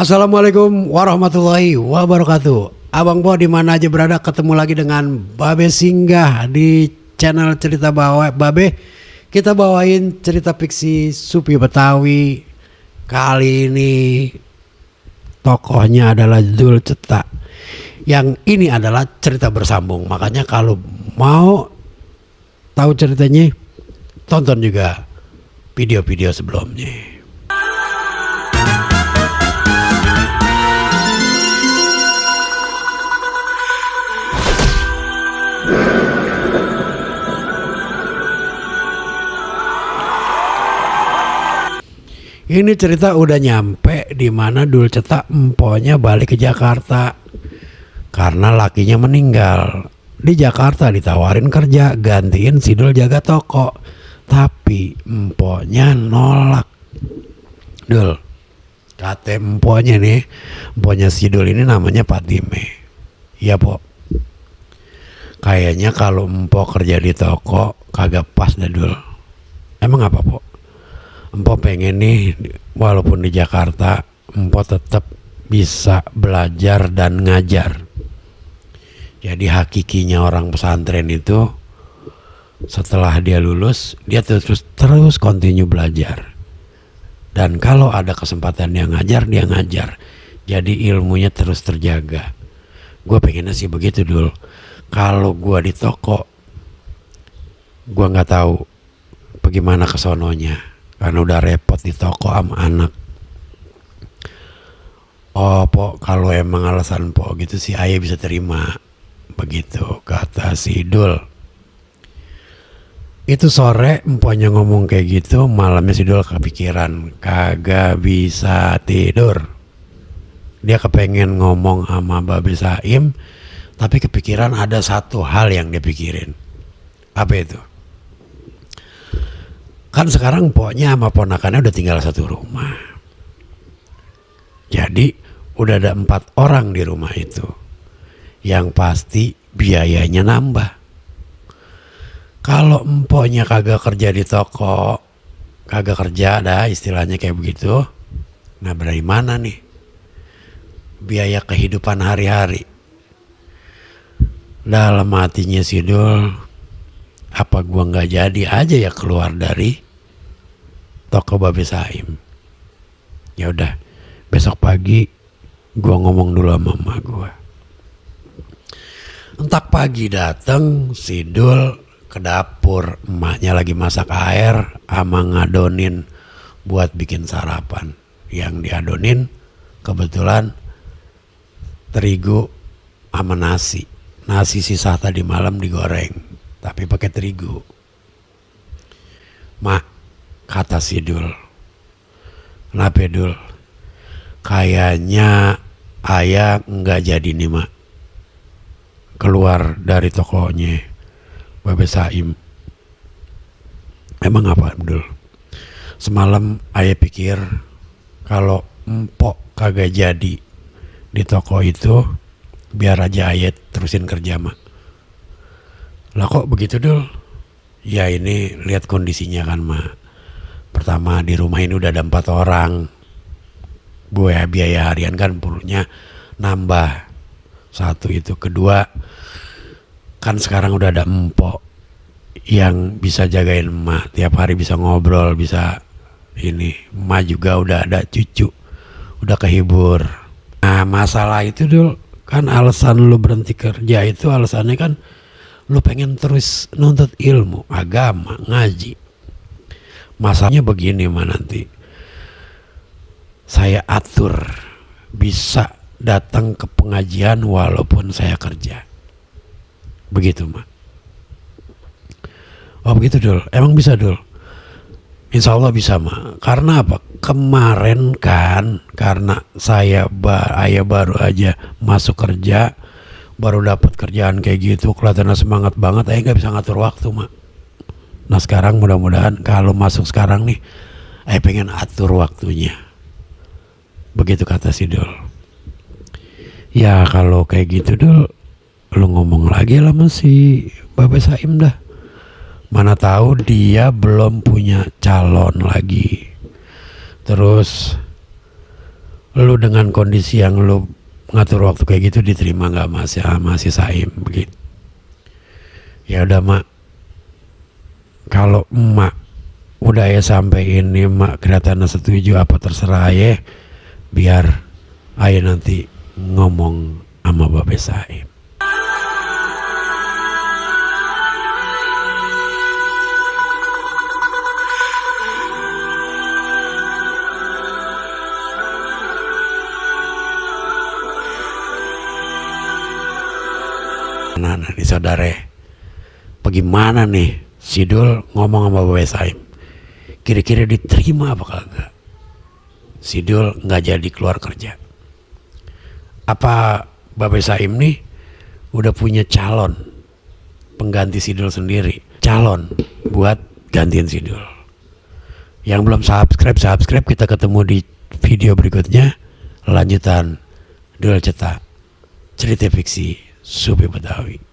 Assalamualaikum warahmatullahi wabarakatuh. Abang Po di mana aja berada, ketemu lagi dengan Babe Singgah di channel cerita Babe. Kita bawain cerita fiksi Supi Betawi. Kali ini tokohnya adalah Dul Cetak. Yang ini adalah cerita bersambung. Makanya kalau mau tahu ceritanya, tonton juga video-video sebelumnya. Ini cerita udah nyampe di mana Dul Cetak emponya balik ke Jakarta karena lakinya meninggal. Di Jakarta ditawarin kerja gantiin si Dul jaga toko, tapi emponya nolak. Dul, kata emponya nih, emponya si Dul ini namanya Fatime. Iya Po, kayaknya kalau empo kerja di toko kagak pas dah Dul. Emang apa Po? Empo pengen nih walaupun di Jakarta empo tetap bisa belajar dan ngajar. Jadi hakikinya orang pesantren itu setelah dia lulus dia terus continue belajar. Dan kalau ada kesempatan dia ngajar. Jadi ilmunya terus terjaga. Gue pengennya sih begitu Dul. Kalau gue di toko gue nggak tahu bagaimana kesononya. Karena udah repot di toko sama anak. Oh Po, kalau emang alasan Po gitu sih ayah bisa terima. Begitu kata si Dul. Itu sore emponya ngomong kayak gitu, malamnya si Dul kepikiran, kagak bisa tidur. Dia kepengen ngomong sama Babe Saim, tapi kepikiran ada satu hal yang dia pikirin. Apa itu? Kan sekarang pokoknya sama ponakannya udah tinggal satu rumah. Jadi udah ada 4 orang di rumah itu. Yang pasti biayanya nambah. Kalau empoknya kagak kerja di toko, kagak kerja dah istilahnya kayak begitu. Nah dari mana nih biaya kehidupan hari-hari? Dalam hatinya si Dul, apa gua nggak jadi aja ya keluar dari toko Babe Saim. Ya udah, besok pagi gua ngomong dulu sama emak gua. Entak pagi dateng si Dul ke dapur, emaknya lagi masak air sama ngadonin buat bikin sarapan. Yang diadonin kebetulan terigu sama nasi. Nasi sisa tadi malam digoreng, tapi pakai terigu. Mak, kata si Dul, kenapa Dul? Kayaknya ayah nggak jadi nih Mak keluar dari tokonya Babe Saim. Emang apa Dul? Semalam ayah pikir kalau empok kagak jadi di toko itu, biar aja ayah terusin kerja Mak. Lah kok begitu Dul? Ya ini lihat kondisinya kan Mak. Pertama di rumah ini udah ada 4 orang. Biaya harian kan perlunya nambah. Satu itu. Kedua, kan sekarang udah ada empok yang bisa jagain emak. Tiap hari bisa ngobrol, bisa ini. Emak juga udah ada cucu, udah kehibur. Nah masalah itu Dul, kan alasan lu berhenti kerja itu alasannya kan lu pengen terus nuntut ilmu, agama, ngaji. Masalahnya begini mah, nanti saya atur bisa datang ke pengajian walaupun saya kerja. Begitu Mak. Oh begitu Dul, emang bisa Dul? Insya Allah bisa Mak. Karena apa? Kemarin kan karena ayah baru aja masuk kerja, baru dapat kerjaan kayak gitu, kelihatannya semangat banget, ayah nggak bisa ngatur waktu Mak. Nah sekarang mudah-mudahan kalau masuk sekarang nih, ayah pengen atur waktunya. Begitu kata si Dul. Ya kalau kayak gitu Dul, lu ngomong lagi lah sama si Babe Saim dah. Mana tahu dia belum punya calon lagi. Terus lu dengan kondisi yang lu ngatur waktu kayak gitu diterima nggak masih Saim begitu. Ya udah mak, kalau emak udah ya sampai ini mak kelihatannya setuju apa terserah ya, biar ayah nanti ngomong sama Babe Saim. Nah nih saudara, bagaimana nih Sidul ngomong sama Babe Saim, kira-kira diterima apa kagak? Sidul nggak jadi keluar kerja. Apa Babe Saim nih udah punya calon pengganti Sidul sendiri, calon buat gantiin Sidul? Yang belum subscribe, kita ketemu di video berikutnya, lanjutan Dul Cetak cerita fiksi Supi Betawi.